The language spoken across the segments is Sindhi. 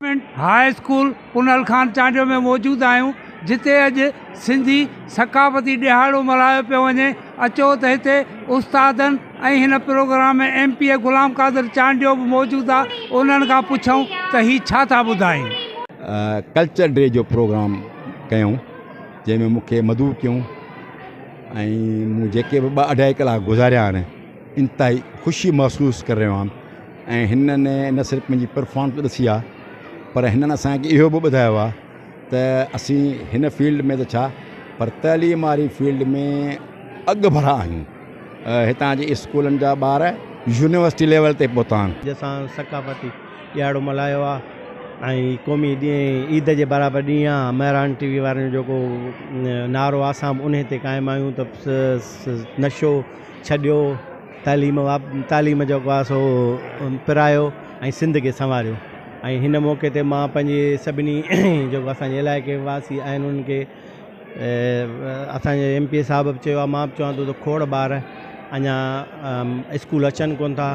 High school Punhal Khan Chandio ۾ موجود آهيون جتي اڄ سنڌي ثقافتي ڏهاڙو ملهايو پيو وڃي اچو ته هتي استادن ۽ هن programme ۾ M P A Ghulam Qadir Chandio به موجود آ انهن کان پڇون ته هي ڇا ٿا ٻڌائين. ڪلچر ڊي جو پروگرام ڪيون جنهن ۾ مون کي مدعو ڪيون ۽ مون جيڪي به ٻه اڍائي ڪلاڪ گذاريا آهن انتهائي خوشي محسوس ڪري رهيو آهيان ۽ هنن نه صرف منهنجي پرفارمنس ڏسي آهي پر هنن اسانکي اهو به ٻڌايو آهي ته اسين هن فيلڊ ۾ ته ڇا پر تعليم واري فيلڊ ۾ اڳ ڀرا آهيون هتان جي اسڪولن جا ٻار يونيورسٽي ليول تي پهتا آهن. جنهن سان ثقافتي ڏهاڙو ملهايو آهي ۽ قومي ڏينهن عيد جي برابر ڏينهن آهي مهراڻ ٽي وي وارن جو جيڪو نعرو آهي اسان به انهي تي قائم آهيون ته نشو ڇڏيو تعليم تعليم جيڪو آهي سو پرايو ۽ سنڌ کي سنواريو ۽ هن موقعي تي مان پنهنجي سڀني جيڪو اسانجي علائقي واسي آهن انهن کي اسانجي ايم پي اي صاحب به چيو آهي مان به چوان ٿو ته کوڙ ٻار اڃا اسڪول اچن ڪونه ٿا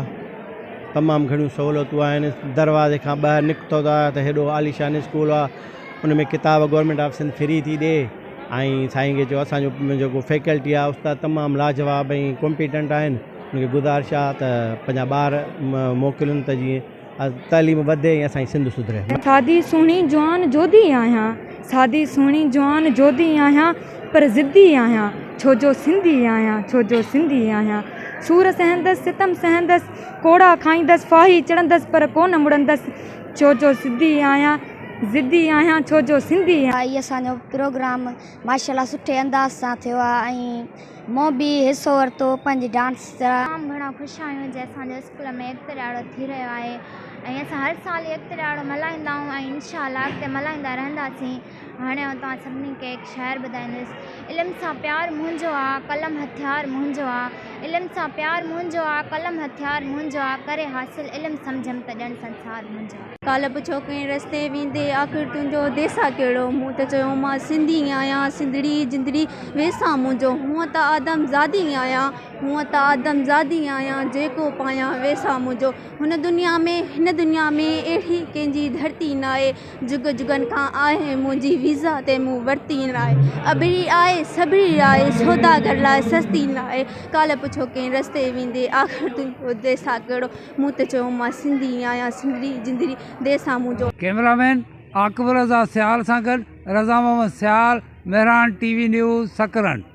تمام گهڻيون سهولتون آهن دروازي کان ٻاهر نڪتو ٿا ته هيڏو عاليشان اسڪول آهي ان ۾ ڪتاب گورنمينٽ آف سنڌ فري ٿي ڏي ۽ سائين کي چيو اسان جو جيڪو فيڪلٽي آهي استاد تمام لاجواب ۽ ڪمپيٽنٽ آهن ان کي گذارش آهي ته پنهنجا ٻار موڪلين ته جيئن تعليم وڌي ۽ اسان جي سنڌ سڌري. سادي سهڻي جوان جوڌي آهيان سادي سهڻي جوان جوڌي آهيان پر ضدي آهيان ڇو جو سنڌي آهيان ڇو جو سنڌي آهيان سور سهندس ستم سهندس ڪوڙا کائيندس ڦاهي چڙهندس پر ڪونه مڙندس ڇو جو سڌي آهيان ضدي آهيان ڇو جو سنڌي آهيان. هي اسان جو پروگرام ماشاءالله سٺي انداز سان ٿيو آ ۽ مون به حصو ورتو پنهنجي ڊانس سان. تمام گهڻا خوش آهيون جي اسان جو اسڪول ۾ ايڪتا ڏهاڙو ٿي رهيو آهي ۽ اسان هر سال ايڪتا ڏهاڙو ملهائيندا آهيون ۽ انشاء الله اڳتي ملهائيندا رهنداسين هاڻي آئون توهان سڀني کي هڪ شعر ٻڌائيندس علم سان پيار منهنجو آ قلم هٿيار منهنجو آ علم سان پيار منهنجو آ قلم هٿيار منهنجو آ ڪري حاصل علم سمجهيم ته ڄڻ سنسار منهنجو آ. ڪالهه پڇيو ڪنهن رستي ويندي آخر تنهنجو ديس آ ڪهڙو مون ته چيو مان سنڌي آهيان سنڌڙي جندڙي ويس آ منهنجو هونء ته آدم زادي آهيان هونء ته آدم زادي آهيان جيڪو پايان ويس آ منهنجو هن دنيا ۾ هن دنيا ۾ اهڙي ڪنهن جي ڌرتي ناهي جڳ جڳن کان آهي منهنجي ويزا تي مون ورتي ناهي اڀري آهي سڀري آهي سوداگر لاء سستي ناهي ڪالهه پڇيو ڪنهن رستي ويندي آخر تنهنجو ديس آ ڪهڙو مون ته چيو مان سنڌي آهيان سنڌڙي جندڙي ديس آ منهنجو. ڪئميرا مين عاقب رضا سيال سان گڏ Raza Muhammad Sial, Mehran T V news, Sakrand.